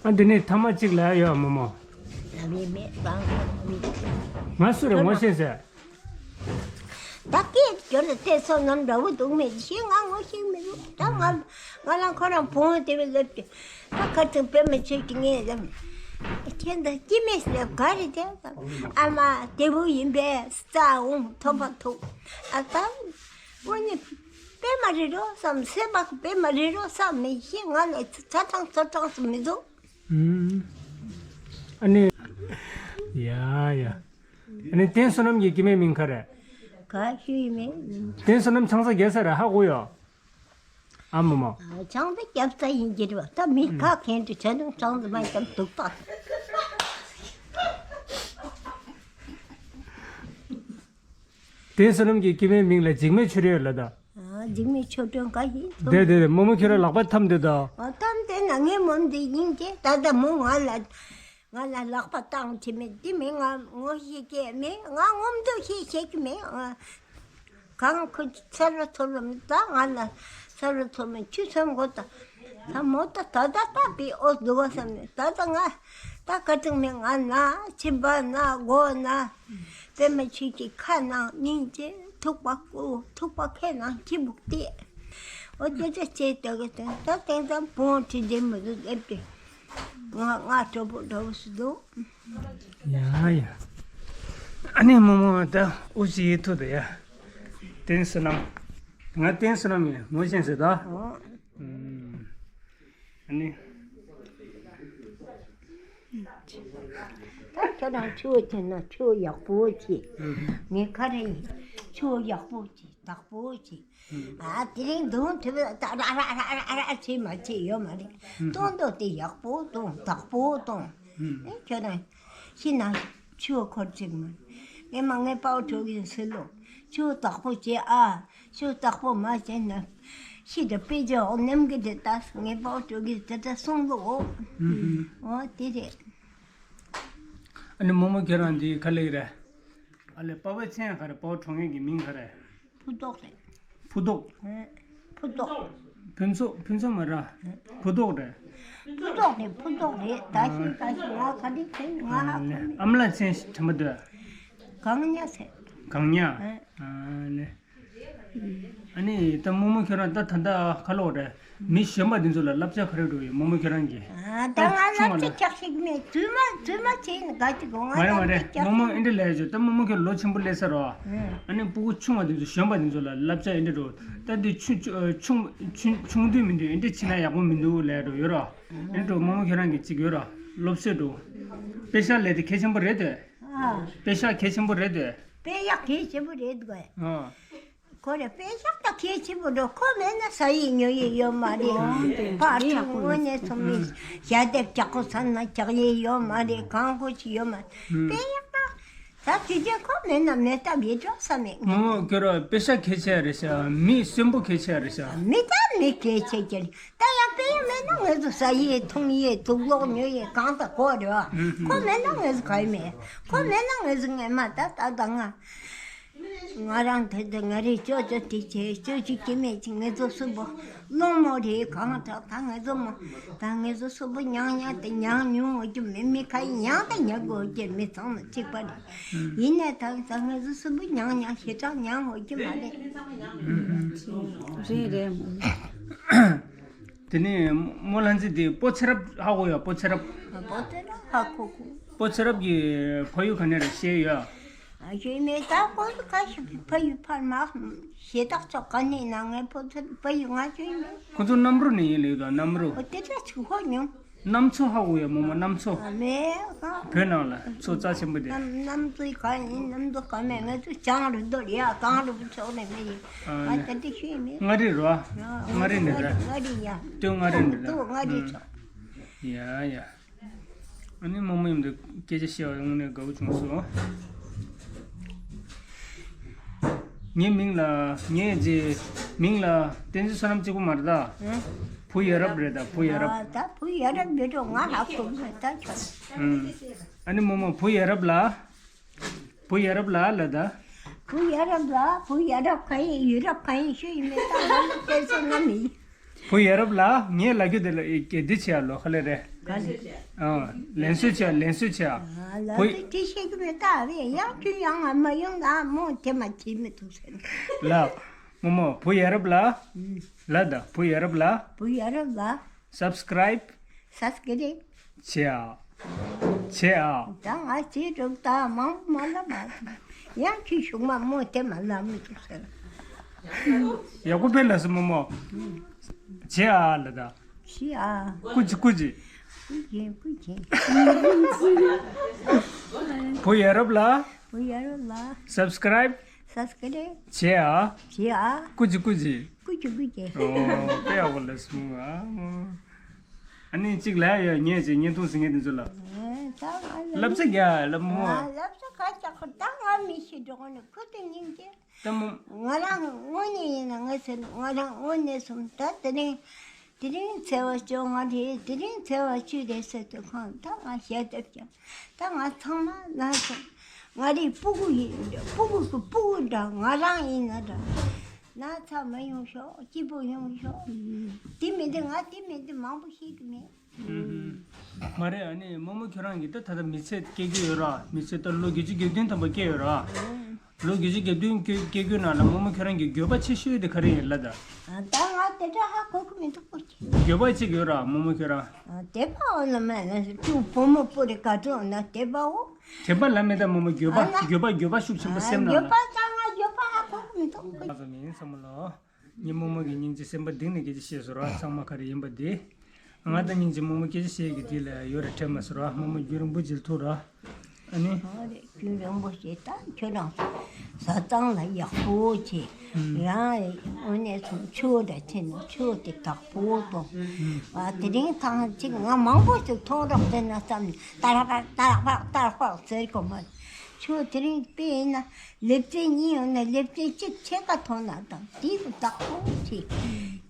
ཨ་འདི་ནས་ཐ་མ་གཅིག་ལ་ཡོད་རྨོ་མོ། ཡ་མེད་མེད་ད་མེད། ང་སུ་རེད་ངོ་ཤེས་ཟེར། ད་སྐད་སྐྱོ་ལ་བསྟན་བསོད་ནམས་འདྲ་བོ་འདུག་མེད་ཞེས་ང་ངོ་ཤེས་མི་འདུག། ད་ང་ང་ལ་ཁོ་རང་བུ་མོ་དེ་བས་ལབ་ཀྱི། ད་ཁ་ཚིག་དཔེ་མི་ཆོད་ཀྱི་ངས་ལབ། ཁྱེད་ད་སྐྱེ་མེད་ལབ་ག་རེ་བྱས། ཨ་མ་བདེ་པོ་ཡིན་པས་རྩ་འོང་ཐོབ་པ་ཐུབ། ཨ་ད་དངོས་གནས་དཔེ་མ་རེད་རོ་བསམ། སེམས་པ་དཔེ་མ་རེད་རོ་བསམ་མི་ཤེས། ང་ལ་ཚ་གྲང་ཚ་གྲང་སུ་མི་འདུག། ཨུམ། ཨ་ནི། ཡ་ཡ། ཨ་ནི་བསྟན་བསོད་ནམས་ཀྱི་སྐྱེ་དམན་མིང་ག་རེ། ག་ཞུ་ཡི་མེད། བསྟན་བསོད་ནམས་ཆང་ས་རྒྱག་ས་རེད་ཧ་གོ་ཡོད། ཨ་མོ་མོ། ཨ་ཆང་ས་རྒྱབ་ས་ཡིན་གྱི་རེད་པ། ད་མི་ཁ་མཁན་དུ་ཆ་ནང་ཆང་ས་མ་རྒྱབ་འདུག་ད། བསྟན་བསོད་ནམས་ཀྱི་སྐྱེ་དམན་མིང་ལ་འཇིགས་མེད་ཆོས་སྒྲོན་ལབ་ད། ཨ་འཇིགས་མེད་ཆོས་སྒྲོན་ག་ཡིན། དེ་དེ་དེ་རྨོ་མོ་ཁྱོད་རང་ལག་པ་འཐམས་དེ་ད། ཨ་འཐམས་དེ་ན་ངའི་མོ་འདི་སྙིང་རྗེ། ད་ལྟ་མོ་ང་ལ་ང་ལ་ལག་པ་བཏང་བྱེད་མེད། འདི་མིན་ང་ངོ་ཤེས་ཀྱི་མེད། ང་ངོམ་དུ་ཤེས་ཤེས་ཀྱི་མེད། ཨ་གང་ཁོ་ཚར་ལ་ཚོར་ལ་མི་ད་ང་ལ་ཚར་ལ་ཚོར་མི་ཆུ་ཚོད་མགོ་ད། ད་མོ་ད་ད་ད་ད་པི་ཨོ་འདུག་བ་བསམ་ནས། ད་ད་ང་ད་ག་དུས་མེད་ང་ན་མཆིན་པ་ན་མགོ་ན། པད་མ་ཆོས་ཀྱི་ཁ་ནང་སྙིང་རྗེ། ཐུག་པ་ཀུ་ཐུག་པ་ཁའི་ནང་ཁྱི་སྦུག་སྟེ། ཨོ་ཅེ་ཅེ་ཅེ་ལྟ་གི་དེ་ད་དེང་སང་བོང་ཁྲི་འདྲེ་མི་འདུག་ལེབ་སྟེ། ང་ང་གྲོགས་པོ་འདྲ་བོ་ཞིག་འདུག། ཡ་ཡ། ཨ་ནི་རྨོ་མོ་ད་ཨུ་ཅི་ཡི་ཐུ་དེ་ཡ། བསྟན་བསོད་ནམས། ང་བསྟན་བསོད་ནམས་ཡིན་ངོ་ཤེས་ཟེར་ད། ཨོ། ཨུམ། ཨ་ནི། ད་ཁྱོད་རང་ཆུ་བོ་ཆེ་ན་ཆུ་བོ་ཡག་པོ་ཆེ། ངས་ག་རེ་ཡིན། ཆུ་བོ་ཡག་པོ་ཆེ་དག་པོ་ཆེ། ཨ་དེ་རིང་དུང་དུ་ད་ར་ར་ར་ར་ར་ཆེ་མ་ཆེ་ཡོད་མ་རེད། གཏོང་དོ་དེ་ཡག་པོ་གཏོང་དག་པོ་གཏོང་། ཨེ་ཁྱོད་རང་ཤི་ན་ཆུ་བོ་འཁོར་ཅིག་མ་རེད། ངས་མ་ངའི་དཔའ་བོ་གྲོགས་ཡིན་ཟེར་ལོ། ཆུ་བོ་དག་པོ་བྱེད་ཨ། ཆུ་བོ་དག་པོ་མ་བྱས་ན་ཤི་དྲ་དཔེ་ཆ་འོ་ནམ་གི་དེ་ད་ངའི་དཔའ་བོ་གྲོགས་ཡིན་དེ་ད་གསུང་གི་འོ། ཨོ་དེ་རེད། ཨ་ནི་རྨོ་མོ་ཁྱོད་རང་འདི་ག་ལེགས་རེད། ཨ་ལས་པ་ཕའི་མཚན་ག་རེ། པ་ཕ་གྲོངས་ཡས་ཀྱི་མིང་ག་རེ། ཕུ་ཏོག་རེད། ཕུ་ཏོག་ཨེ། ཕུ་ཏོག་ཕུན་ཚོགས། ཕུན་ཚོགས་མ་ར། ཕུ་ཏོག་རེད། ཕུ་ཏོག་རེད། ཕུ་ཏོག་རེད། ད་ཤི་ད་ཤི་ང་ག་འདི་ཚེ་ང་ཧ་གོ་མེད། ཨ་མ་ལགས་མཚན་དྲན་པ་འདུག། གང་ཉ་ཚེ། གང་ཉ། ཨེ། ཨ་ལས། ཨ་ནི་ད་རྨོ་མོ་ཁྱོད་རང་ད་ད་ལྟ་ག་ལོག་རེད། མི་གཞོན་པ་འདི་ཚོ་ལ་བསླབ་བྱ་ག་རེ་འགྲོ་ཡོད་རྨོ་མོ་ཁྱོད་རང་གིས། ཨ་ད་ང་ཆུང་བ་བསླབ་བྱ་ལ་ཆགས་ཤིག་མེད། རྫུན་མ་རྫུན་མ་བྱས་ནས་དགའ་གི་གོ་ང་མ་རེད་མ་རེད། རྨོ་མོ་ཨེ་འདྲ་ལས་བྱོས། ད་རྨོ་མོ་ཁྱོད་ལོ་ཆེན་པོ་སླེབས་ས་རོ། ཨ་ནི་སྤུ་གུ་ཆུང་བ་འདི་ཚོ་གཞོན་པ་འདི་ཚོ་ལ་བསླབ་བྱ་ཨེ་འདྲ་འགྲོ། ད་འདི་ཆུང་ཆུང་ཆུང་ཆུང་དུས་མི་འདུག་ཨེ་འདྲ་བྱས་ན་ཡག་པོ་མི་འདུག་ལས་འགྲོ་ཡོད་རོ། ཨེ་འགྲོ་རྨོ་མོ་ཁྱོད་རང་གིས་གཅིག་ཡོད་རོ། སློབ་གསོས་འགྲོ། དཔེ་ཤག་ལས་དེ་གལ་ཆེན་པོ་རེད་དེ། ཨ། དཔེ་ཤག་གལ་ཆེན་པོ་རེད་དེ། དཔེ་ཡག་གལ་ཆེན་པོ་རེད་དགོས། ཨ། ཁོ་རེ་དཔེ་ཤག་ད་གལ་ཆེན་པོ་འགྲོ། ཁོ་མེད་ན་ཟ་ཡི་ཉོ་ཡི་ཡོད་མ་རེད། ཨ་དེ་ཕར་དེ་ཚུར་ཡག་པོ་དངོས་གནས་ཚོ་མི་ཞལ་འདེབས་ཀྱག་ཁོ་ས་ན་ཀྱག་ཡི་ཡོད་མ་རེད། གང་ཁོ་ཅི་ཡོད་མ་རེད། དཔེ་ཡག་ད་ད་དུས་རྒྱུན་ཁོ་མེད་ན་མེད་སྟབས་ཡི་འགྲོ་ས་མེད། རྨོ་མོ་ཁྱོད་ར་དཔེ་ཤག་གལ་ཆེ་རེད་ཤག་མི་གསོན་པོ་གལ་ཆེ་རེད་ཤག་མི་ད་མི་གལ་ཆེ་ཀྱི་རེད། ད་ཡང་དཔེ་ཡག་མེད། ན་ང་ཚོ་ཟ་ཡས་འཐུང་ཡས་དུག་ལོག་ཉོ་ཡས་གང་ལྟ་གོ་རེད་བ། ཁོ་མེད་ན་ང་ཚོ་ག་ཡི་མེད། ཁོ་མེད་ན་ང་ཚོ་ངས་མ་ད་ད་ད་ང་། ང་རང་དེ་དེ་ང་རེ་ཅོ་ཅོ་དེ་བྱས་ཅོ་ཅི་ཀྱི་མེད་ཅི་ང་ཚོ་སུ་བོ་སློང་མོ་རེད་གང་ཐག་ད་ང་ཚོ་མོ་ད་ང་ཚོ་སུ་བོ་ཉང་ཉང་དེ་ཉང་ཉུང་འོ་ཀྱི་མེད་མི་ཁ་ཡི་ཉང་དེ་ཉག་གོ་ཀྱི་མི་ཚང་མ་གཅིག་པ་རེད། ཡིན་ནའི་ད་ད་ང་ཚོ་སུ་བོ་ཉང་ཉང་ཞེ་དྲག་ཉང་འོ་ཀྱི་མ་རེད། རེད་རེད། དེ་ནས་རྨོ་ལྷ་མཛེས་དེ་སྤོ་ཚེ་རབ་ཧ་གོ་ཡ། སྤོ་ཚེ་རབ། སྤོ་ཚེ་རབ་ཧ་གོ་གོ། སྤོ་ཚེ་རབ་ཀྱི་ཕ་ཡུལ་ག་ནས་རེད་ཤེས་ཡོད། ཨ་ཤེས་མེད་ད་ཁོ་ཚོ་ཁ་ཤས་ཕ་ཡུལ་ཕར་མ་ཞེ་དྲག་ཅོག་ག་ནས་ན་ངའི་སྤོ་ཚེ་རབ་ཕ་ཡུལ་ང་ཤེས་མེད། ཁོ་ཚོ་གནམ་རུ་ནས་ཡིན་ལེ་ཡོད་ད་གནམ་རུ། ཨོ་དེ་འདྲ་ཅིག་ཧོ་མྱོང་། གནམ་མཚོ་ཧ་གོ་ཡ། རྨོ་མོ་གནམ་མཚོ། ཨ་མེད་ཨ། བོད་ནང་ལ་མཚོ་རྩ་ཆེན་པོ་དེ། གནམ་གནམ་མཚོའི་ག་ཡིན་གནམ་མཚོ་ག་མེད་ང་ཚོ་བྱང་རུ་འདོར་ཡ་གངས་རུ་ཚོགས་ནས་མེད་ཡིན། ཨ་ཨ་ནི་ད་དེ་ཤེས་མེད། མངའ་རིས་རོ། ཨ་མངའ་རིས་ནས་རེད། མངའ་རིས་ཡ། སྟོད་མངའ་རིས་ནས་རེད། སྟོད་མངའ་རིས་ཚོགས། ཡ་ཡ། ཨ་ནི་རྨོ་མོ་མཉམ་དུ་སྐད་ཆ་བཤད་པ་དངོས་གནས་དགའ་བོ་བྱུང་སོང་། ངའི་མིང་ལ་ངའི་རྗེས་མིང་ལ་བསྟན་འཛིན་བསོད་ནམས་གཅིག་པུ་མ་རེད་ད། ཨ། བུ་ཡ་རབས་རེད་ད་བུ་ཡ་རབས། ཨ་ད་བུ་ཡ་རབས་མི་འགྲོ་ང་ཧ་གོ་མེད་ད་ཁྱོད། ཨ་ནི་རྨོ་མོ་བུ་ཡ་རབས་ལ། བུ་ཡ་རབས་ལ་ལ་ད། བུ་ཡ་རབས་ལ་བུ་ཡ་རབས་ག་ཡིན་ཡུ་རབས་ག་ཡིན་ཤོད་ཡིན་མེད་ད་ང་ལ་བསྟན་བསོད་ནམས་མི་ཡིན། བུ་ཡ་རབས་ལ་ངས་ལབ་རྒྱུ་དེ་ལ་ཨེ་གལ་འདི་བྱས་ལོ་ཁ་ལེ་རེད། ག་ལེ། ཨ་ལན་གསོལ་བྱས་ལན་གསོལ་བྱས། ཨ་ལ་བུ་དེ་དེ་བཤད་གི་མེད་ད་རེད་ཡང་ཁྱོད་ཡང་ང་མ་ཡོང་ད་མོ་དེ་མ་བྱེད་མི་ཐུབ་ཟེར། ལ། རྨོ་མོ་བུ་ཡ་རབས་ལ། ལ་ད་བུ་ཡ་རབས་ལ། བུ་ཡ་རབས་ལ། སབ་སི་ཀ་རའིབ། སབ་སི་ཀ་རའིབ། བྱེད་ཨ། བྱེད་ཨ། ད་ང་བྱེད་འགྲོ་ད་མང་པོ་མ་ལབ་མ། ཡང་ཁྱི་ཤུག་མ་མོ་དེ་མ་ལབ་མི་འདུག་ཟེར། ཡག་པོ་དཔེ་ལ་སི་རྨོ་མོ། བྱེད་ཨ་ལ་ད། བྱེད་ཨ། ཀུ་ཅི་ཀུ་ཅི། ཀུ་ཅི་ཀུ་ཅི། བུ་ཡ་རབས་ལ། བུ་ཡ་རབས་ལ། སབ་སི་ཀ་རའིབ། སབ་སི་ཀ་རའིབ། བྱེད་ཨ། བྱེད་ཨ། ཀུ་ཅི་ཀུ་ཅི། ཀུ་ཅི་ཀུ་ཅི། ཨོ་དཔེ་ཡག་པོ་ལ་སི་རྨོ་མོ་ཨ་མོ། ཨ་ནི་གཅིག་ལ་ཡ་ཉེས་བྱས་བརྙན་ཐུང་ཟིན་མཁན་དེ་ཚོ་ལ། ཨེ་ད་ང་ལ་བསླབ་བྱ་རྒྱག་ལ་མོ། ང་བསླབ་བྱ་ག་རྒྱག་ཁོ་ད་ང་མི་ཤེས་འགྲོ་གོ་ནི་ཁུ་དེ་སྙིང་རྗེ། ད་མོ། ང་རང་དངོས་གནས་ཡིན་ན་ང་ཟེར་ང་རང་དངོས་གནས་སོང་ད་དེ་རིང་དེ་རིང་ཚེས་པ་བཅོ་ལྔ་རེད་དེ་རིང་ཚེས་པ་བཅུ་རེད་ཟེར་དུས་ཁོང་ད་ང་ཞལ་འདེབས་ཀྱང་ད་ང་ཚང་མ་ལ་སོང་ང་རེད་སྤུ་གུ་ཡིན་སྤུ་གུ་གི་སྤུ་གུ་འདྲ་ང་རང་ཡིན་ན་འདྲ། ན་ཚ་མ་ཡོང་ཤོག་སྐྱིད་པོ་ཡོང་ཤོག་དེ་མི་འདི་ང་དེ་མི་འདི་མང་པོ་ཤེས་ཀྱི་མེད། མ་རེད། ཨ་ནི་རྨོ་མོ་ཁྱོད་རང་གིས་ད་ད་ལྟ་མི་ཚེ་སྐྱེལ་གྱི་ཡོད་ར། མི་ཚེ་ད་ལོ་བརྒྱད་ཅུ་གྱ་བདུན་ཐམ་པ་སྐྱེལ་ཡོད་ར། ལོ་བརྒྱད་ཅུ་གྱ་བདུན་སྐྱེལ་སྐྱེལ་རྒྱུའི་ནང་ལ་རྨོ་མོ་ཁྱོད་རང་གི་འགྱོད་པ་ཆེ་ཤོས་དེ་ག་རེ་ཡིན་ལབ་ད། ད་ང་དེ་འདྲ་ཧ་གོ་གི་མི་འདུག་པོ་ཆེ། འགྱོད་པ་ཅིག་ཡོད་ར་རྨོ་མོ་ཁྱོད་རང་། དད་པ་འོ་ན་མེད་ན་ཅུང་བུ་མོ་སྤུ་རེ་ག་ཚོད་འོ་ན་དད་པ་འོ། དད་པ་ལ་མེད་ད་རྨོ་མོ་འགྱོད་པ་འགྱོད་པ་འགྱོད་པ་ཤུགས་ཆེན་པོ་སེམས་ནང་ལ། འགྱོད་པ་ད་ང་འགྱོད་པ་ཧ་གོ་གི་མི་འདུག་ང་ཚོ་མི་ཡིན་བསམ་བློ། ངས་རྨོ་མོ་གི་སྙིང་རྗེ་སེམས་པ་གཏིང་ནས་སྐད་ཆ་བཤད་སོང་ར་ཚང་མ་ག་རེ་ཡིན་པ་དེ། ང་ད་སྙིང་རྗེ་རྨོ་མོ་སྐད་ཆ་བཤད་ཀྱི་དེ་ལ་ཡོད་ར་དྲན་མ་སོང་ར་རྨོ་མོ་རྒྱུན་རིང་པོ་ཅིག་ཐུག་ར། ཨ་ནི། ཨ་རེ་རྒྱུན་རིང་པོ་ཞིག་ད་ཁྱོད་རང་བཟའ་ཚང་ལ་ཡག་པོ་བྱེད། ཡང་དངོས་གནས་སོང་ཆུ་བོ་འདྲ་ཆེ་ན་ཆུ་བོ་དེ་དག་པོ་གཏོང་། ཨ་དེ་རིང་ཐང་ཅིག་ང་མང་པོ་ཞིག་མཐོང་རོགས་བྱས་ན་བསམ་ནས་ཏར་པག་ཏར་པག་ཏར་པག་ཟེར་གོ་མ། ཆུ་བོ་དེ་རིང་དཔེ་ཡིན་ན། ལེབ་རྩེ་གཉིས་ཡོད་ན་ལེབ་རྩེ་གཅིག་ཕྱེད་ཀ་མཐོང་ན་དང་དེ་དུ་བདག་པོ་བྱེད།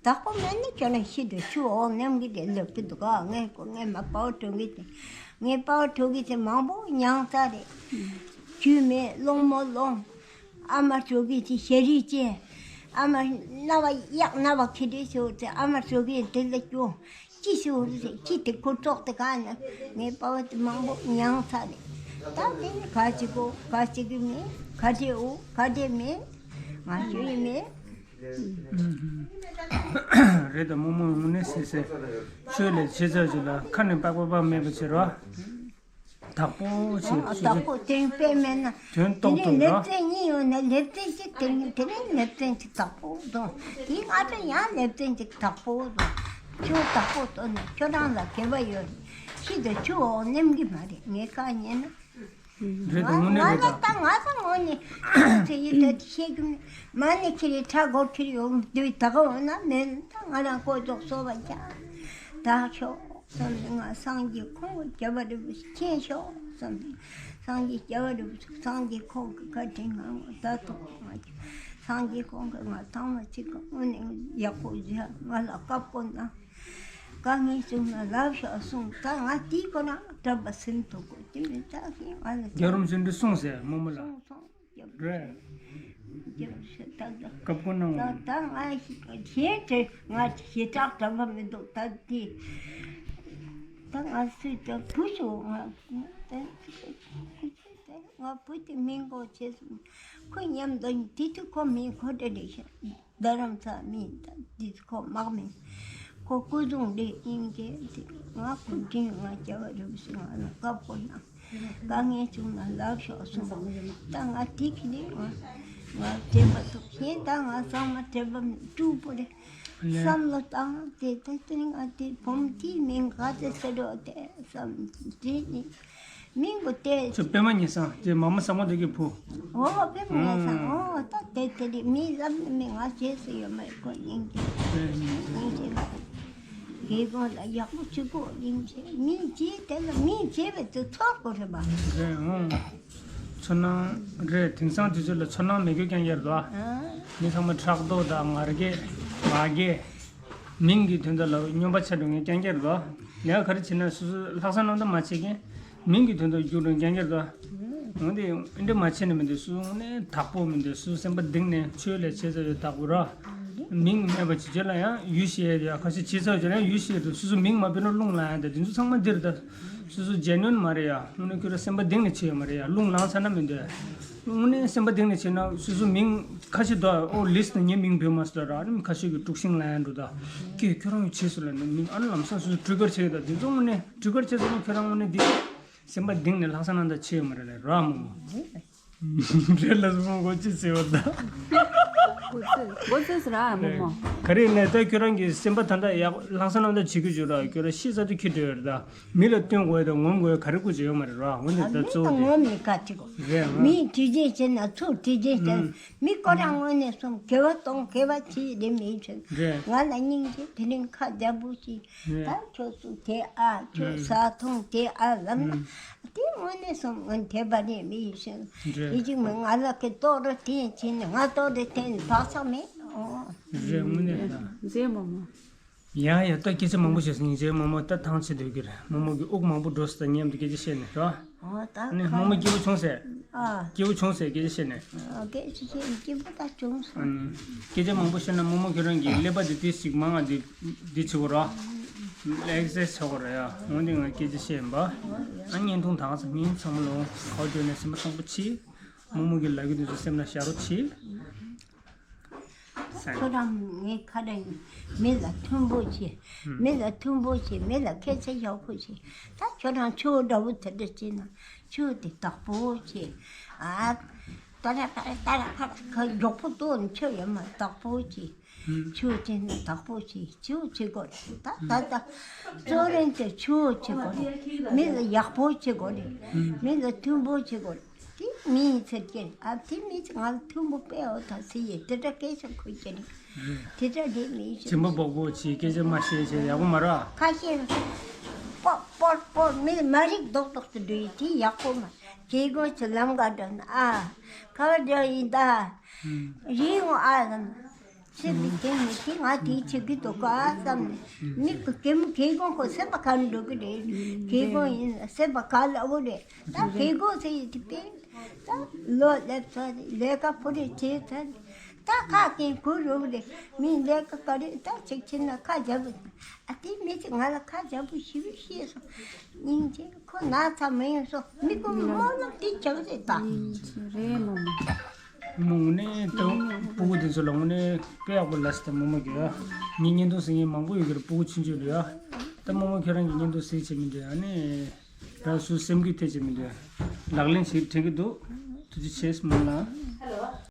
བདག་པོ་མེད་ན་ཁྱོད་རང་ཤི་འགྲོ་ཆུ་འོག་ནེམ་གི་དེ་ལེབ་གི་འདུག་ག་ངས་ཁོ་ངས་མ་པའོ་གྲོ་གི་དེ་ངས་པའོ་གྲོ་གི་དེ་མང་པོ་མྱངས་ཚར་རེད། ཆུ་མེད་སློང་མོ་སློང་། ཨ་མ་གྲོ་གི་དེ་ཞལ་རས་བཅད། ཨ་མ་རྣ་བ་གཡག་རྣ་བ་ཁྱི་འདྲེ་ཤོར་ཚེ་ཨ་མ་གྲོ་གི་དེ་ལ་སྐྱོ། ཅི་ཞིག་རེད་ཅི་དེ་ཁོ་ཙོག་དེ་ག་ནས་ངའི་པ་བ་དེ་མང་པོ་མྱངས་ཚར་རེད། ད་དེ་ནི་ག་ཅི་གོ་ག་ཅི་གི་མེད་ག་དེ་འོ་ག་དེ་མེད་ང་ཞུ་ཡི་མེད། རེད་ད་རྨོ་མོ་དངོས་གནས་སེ་སེ་ཆོས་ལས་བྱེད་ཚར་ཅིག་ལ་ཁ་ནས་པག་པག་པག་མེད་པ་བྱེད་རོགས། དག་པོ་ཞིག་ཨ་སོ་དག་པོ་དེ་དཔེ་མེད་ན། དོན་དེ་རྟོགས་ནས་ཐུབ་ལེབ་ར། ཙེ་གཉིས་ཡོད་ན་ལེབ་ཙེ་གཅིག་དེ་ནི་དེ་ནི་ལེབ་ཙེ་གཅིག་དག་པོ་བཟུང་། དེའི་སྔ་དྲོ་ཡང་ལེབ་ཙེ་གཅིག་དག་པོ་བཟུང་། ཁྱོད་དག་པོ་བཏོན་ན་ཁྱོད་རང་ལ་དགེ་བ་ཡོད་རེད། ཤི་དུས་ཆུ་འོག་ནེམ་གི་མ་རེད་ངས་ཁ་ཉན་ན། རེད་དང་དངོས་གནས་ང་རེད་ལ་ད་ད་ང་ད་ངོ་ནས་ཚེ་ཡི་ད་དེ་བཤད་རྒྱུ་མ་ནས་ཁྱེར་ཁྲ་སྒོར་ཁྱེར་ཡོང་དུས་ད་ག་འོ་ན་མེད་ད་ང་རང་ཀོ་ཅོག་གསོ་བ་བྱ་ད་ཤོག་བསམ་ནས་ང་སངས་རྒྱས་ཁོང་གི་རྒྱལ་བ་རིན་པོ་ཆེ་མཁྱེན་ཤོག་བསམ་ནས་སངས་རྒྱས་རྒྱལ་བ་རིན་པོ་ཆེ་སངས་རྒྱས་ཁོང་གི་བཀའ་དྲིན་ང་ངོ་ད་ཐོག་ང་སངས་རྒྱས་ཁོང་གི་ང་ཐང་མ་ཅིག་གི་དངོས་གནས་ཡག་པོ་བཞག་ང་ལ་བཀའ་བསྒོ་གནང་། དཀའ་ངལ་བྱུང་ན་ལབ་ཤོག་གསུངས། ད་ང་དེའི་སྐོར་ན་དྲན་པ་ཟིན་ཐུབ་གོ་དེ་མི་ད་ཤེས་ང་ལ་རྒྱལ་རོམ་ཆུང་དུ་གསུངས་ཟེར་རྨོ་མོ་ལ། གསུངས་སོང་། རྒྱབ་རེད། རྒྱབ་ཤ་ད་ད། སྐབས་ཀོ་ནང་ད་ད་ང་ཞིག་གཞན་དེ་ང་ཞེ་དྲག་དྲན་པ་མི་འདུག་ད་དེ། ད་ང་སུས་ཀྱང་བུ་ཞུ་ང་ད་ང་བུ་དེ་མིང་གོ་བྱས་སོང་། ཁོ་མཉམ་དུ་དེ་དུས་ཁོ་མིང་ཁོ་འདྲ་རེད་ཤག་རྡ་རམ་ས་མིན་ད་འདི་ཁོ་དམག་མིན། ཁོ་སྐུ་གཟུགས་འདི་སྙིང་རྗེ་འདི་ང་སྐུ་དྲིན་ང་རྒྱལ་བ་རིན་པོ་ཆེ་ང་ལ་བཀའ་ཕོབ་ན་དཀའ་ངལ་བྱུང་ན་ལབ་ཤོག་གསུངས། ད་ང་དེ་གི་ནི་ང་ང་དྲན་པ་ཐུབ་ཤེས་ད་ང་ཚང་མ་དྲན་པ་མི་སྤྲུག་པོ་རེད། བསམ་བློ་བཏང་དེ་ད་དེ་ང་དེ་བུ་མོ་དེའི་མིང་ག་ཚོད་ཟེར་རོ་དེ་བསམ་དྲན་ནི། མིང་གོ་དེ། ཚོ་པད་མ་ཉི་བཟང་དེ་མ་མོ་ས་མོ་དེ་གི་བུ། ཨོ་པད་མ་ཉི་བཟང་ཨོ་ད་དེ་དེ་རེད། མི་ལབ་ནི་མི་ང་བྱས་སུ་ཡོད་མ་རེད་ཁོ་སྙིང་རྗེ་སྙིང་རྗེ་ལ། རྒན་གོང་ལ་ཡག་པོ་བྱེད་དགོས་སྙིང་རྗེ་མི་བྱས་དེ་ལ་མི་བྱས་པའི་དུ་ཚོར་དགོས་རེད་པ། རེད་ཨང་། ཚོར་སྣང་རེད། དེང་སང་དུས་ཚོད་ལ་ཚོར་སྣང་མེད་རྒྱུ་རྐྱང་རྐྱང་རེད་པ། མི་ཚང་མ་ཕྲག་དོག་དང་ང་རྒྱལ་ང་རྒྱལ། མིང་གི་དོན་དག་ལ་སྨྱོན་པ་ཆགས་འགྲོ་མཁན་རྐྱང་རྐྱང་རེད་པ། ལས་ཀ་ག་རེ་བྱེད་ན་སོ་སོ་ལྷག་བསམ་རྣམ་དག་མ་བྱེད་མཁན། མིང་གི་དོན་དག་རྒྱུག་འགྲོ་མཁན་རྐྱང་རྐྱང་རེད་པ། འོན་ཏེ་འདི་འདྲ་མ་བྱེད་ནས་མི་འདུག་སོ་སོ་དངོས་གནས་དག་པོ་མི་འདུག་སོ་སོ་སེམས་པ་གཏིང་ནས་ཆོས་ལས་བྱེད་ས་ཡོད་དག་པོ་ར། མིང་མེད་པ་བྱེད་རྒྱུ་ལ་ཡང་ཡུལ་ཤེས་ཡ་ཁ་ཤས་བྱེད་ས་ཡོད་ཀྱང་ཡང་ཡུལ་ཤེས་འདུག་སོ་སོ་མིང་མ་བོས་ན་རླུང་ལངས་ཡ་འདི་འདི་ཚོ་ཚང་མ་འདིར་ད། སོ་སོ་ཇེ་ནུན་མ་རེད་ཡ། དངོས་གནས་ཁྱོད་ར་སེམས་པ་གཏིང་ནས་བྱེད་ཡོད་མ་རེད་ཡ། རླུང་ལངས་ཚར་ན་མི་འདོད། དངོས་གནས་སེམས་པ་གཏིང་ནས་བྱེད་ན་སོ་སོ་མིང་ཁ་ཤས་འདུག་ཨོ་ལིས་ནས་ངའི་མིང་བོས་མ་སོང་ད་ར། ཨ་ནི་ཁ་ཤས་ཀྱིས་དཀྲུག་ཤིང་ལངས་ཡ་འགྲོ་ད། ཀྱེ་ཁྱོད་རང་གིས་བྱས་སོང་ལབ་ནས་མིང་ཨ་ནི་ལམ་སང་སོ་སོ་ཊི་རི་གར་བྱེད་ཀྱི་ད་འདི་ཚོ་དངོས་གནས་ཊི་རི་གར་བྱས་སོང་ན་ཁྱོད་རང་དངོས་གནས་འདི། སེམས་པ་གཏིང་ནས་ལྷག་བསམ་རྣམ་དག་བྱེད་ཡོད་མ་རེད་ལབ་ར་རྨོ་མོ། རེད་ལ་སོ་མོ་གོ་ཅི་ཟེར་བ་ད། གོ་ཚོད་གོ་ཚོད་ཟེར་ར་རྨོ་མོ། ག་རེ་ཡིན་ནའི་ད་ཁྱོད་རང་གི་སེམས་པ་ད་ལྟ་ཡག་ལྷག་བསམ་རྣམ་དག་བྱེད་ཀྱི་བྱོས་ར། ཁྱོད་རང་ཤི་ཚར་དུས་ཁྱི་འདྲ་ཡོད་རེད་ད། མི་ལ་སྟོན་དགོས་དང་ངོམ་དགོས་ག་རེ་དགོས་ཀྱི་ཡོད་མ་རེད་ར། འོན་ཏེ་ད་མི་གཙོ་བོ་དང་དེ་ངོམ་ནི་ག་ཅི་གོ་རེད་ཨང་། མི་དྲི་རྒྱུ་བྱེད་ན་ཚུར་དྲི་རྒྱུ་བྱེད་ན་མི་ཁོ་རང་ངོས་ནས་སོང་དགེ་བ་གཏོང་དགེ་བ་བྱེད་རེད་མི་བྱེད། རེད། ང་ལ་སྙིང་རྗེ་དེ་རིང་ཁ་རྒྱ་བོ་ཞིག་ད་ཁྱོད་ཚོ་དེ་ཨ་ཁྱོད་ཟ་འཐུང་དེ་ཨ་ལབ་ན་དེ་དངོས་གནས་སོང་ངོ་དེ་བ་ནས་མི་ཡིན་ཞིང་དེ་གཅིག་མི་ང་ལ་ཁེ་ཏོག་ར་དེ་ཡིན་ཕྱིན་ནས་ང་ཏོག་རེ་དེ་ནས་བག་ཆགས་མེད་ཨོ། རེད་དངོས་གནས་ད། མཛེས་མོ་མོ། ཡ་ཡ་ད་སྐད་ཆ་མང་པོ་བཤད་སོང་། ངེད་ཚོའི་རྨོ་མོ་ད་ཐང་ཆད་སྡོད་ཀྱི་རེད། རྨོ་མོ་གི་དབུགས་མང་པོ་འགྲོ་སོང་ད་མཉམ་དུ་སྐད་ཆ་བཤད་ནས་རོ། ཨོ་ད་ནི་རྨོ་མོ་སྐྱིད་པོ་བྱུང་ཟེར། ཨ། སྐྱིད་པོ་བྱུང་ཟེར་སྐད་ཆ་བཤད་ནས། ཨ་སྐད་ཆ་བཤད་ནས་སྐྱིད་པོ་ད་བྱུང་སོང་། ཨ་ནི། སྐད་ཆ་མང་པོ་བཤད་ན་རྨོ་མོ་ཁྱོད་རང་གི་ཀླད་པ་དེ་དེ་ཞིག་མང་ང་དེ་དེ་བྱེད་དགོས་ར། ཨེག་སར་སའིཛ་བྱེད་དགོས་ར་ཡ། འོན་ཏེ་ང་སྐད་ཆ་བཤད་ཡིན་པ། ཨ་བརྙན་ཐུང་དག་ས་མིན་ཚང་མ་ལོ་ཁ་བརྗོད་ནས་སེམས་པ་བཟང་པོ་བྱེད། རྨོ་མོ་གི་ལབ་ཀྱི་དེ་ཚོ་སེམས་ལ་བཞག་རོགས་བྱེད། ཁྱོད་རང་ངའི་ཁ་ར་ཡིན། མི་ལ་མཐུན་པོ་བྱེད། ཨུམ། མི་ལ་མཐུན་པོ་བྱེད། མི་ལ་སྐད་ཆ་ཡག་པོ་བྱེད། ད་ཁྱོད་རང་ཆུ་བོ་འདྲ་པོ་དེ་འདྲ་བྱེད་ན་ཆུ་དེ་དག་པོ་བྱེད། ཨ། ཏ་ར་ཏ་ར་ཏ་ར་ཁ་ར་ཁ་མགྱོགས་པོ་གཏོང་ནས་ཆུ་ཡོད་མ་དག་པོ་བྱེད། ཨུམ། ཆུ་བོ་བྱེད་ན་དག་པོ་བྱེད། ཆུ་བོ་བྱེད་དགོས་རེད། ད་ད་ད་གཙོ་རིམ་དེ་ཆུ་བོ་བྱེད་དགོས་རེད། མི་ལ་ཡག་པོ་བྱེད་དགོས་རེད། ཨུམ། མི་ལ་མཐུན་པོ་བྱེད་དགོས་རེད། དེ་མི་ཡིན་ཟེར་གྱི་རེད། ཨ་དེ་མི་ང་ལ་མཐུན་པོ་དཔེ་འོ་ད་ཟེར་ཡས་དེ་འདྲ་སྐད་ཆ་གོ་གྱི་རེད། དེ་འདྲ་རེད་མི་ཡིན་ཟེར། སྦྱིན་པ་འབོག་པོ་བྱེད། སྐད་ཆ་མ་བཤད་བྱས་ཡག་པོ་མ་རེད། ཁ་ཤས་སྤོར་སྤོར་སྤོར་མི་མ་རིག་རྡོག་རྡོག་ཏུ་འགྲོ་ཡི་དེ་ཡག་པོ་མ་རེད། རྒྱལ་ཁོངས་ཀྱི་ལམ་ཁ་འགྲོ་ན་ཨ་ག་བ་འགྲོ་ཡིན་ད། རིག་འོང་ཨ་ལམ། སེམས་པའི་སྟེང་ནས་དེ་ང་དེའི་ཆེད་ཀྱི་འདུག་ག་བསམ་ནས་མི་གི་གེ་མོ་གེ་གོང་ཁོ་སེམས་པ་ག་འགྲོ་གི་རེད། གེ་གོང་ཡིན་ན་སེམས་པ་ག་ལ་འོ་རེད། ད་གེ་གོང་ཟེར་ཡི་དེ་པས་ད་ལོ་སླེབས་ཚར་རེད། ལས་ཀ་ཕོ་རེ་བྱས་ཚར་རེད། ད་ཁ་སྐྱེངས་ཁུར་རུ་རེད། མི་ལས་ཀ་ག་རེ་ད་ཅིག་ཕྱིན་ན་ཁ་རྒྱབ་རེད། ཨ་དེ་མི་ཚེ་ང་ལ་ཁ་རྒྱབ་པོ་ཞེ་པོ་ཤེས་སོང་། སྙིང་རྗེ་ཁོ་ན་ཚ་མ་ཡོང་སོང་། མི་ཀུན་སྨོན་ལམ་དེ་བྱ་གི་རེད་ད། རེད་མོ་མོ། དངོས་གནས་ད་སྤུ་གུ་དེ་ཚོ་ལ་དངོས་གནས་དཔེ་ཡག་པོ་ལབ་སོང་ད་རྨོ་མོ་གིས། ངས་བརྙན་ཐུང་གཟིགས་མཁན་མང་པོ་ཡོད་ཀྱི་རེད། སྤུ་གུ་ཆུང་ཆུང་ལ་ཡ། ད་རྨོ་མོ་ཁྱོད་རང་གིས་བརྙན་ཐུང་གཟིགས་བྱེད་མི་འདོད། ཨ་ནི་རང་སུ་སེམས་འགུལ་ཐེབས་བྱེད་མི་འདོད། ལག་ལེན་ཞིག་དྲན་གྱི་འདུག་ཐུགས་རྗེ་ཆེ་རྨོ་མོ་ལགས།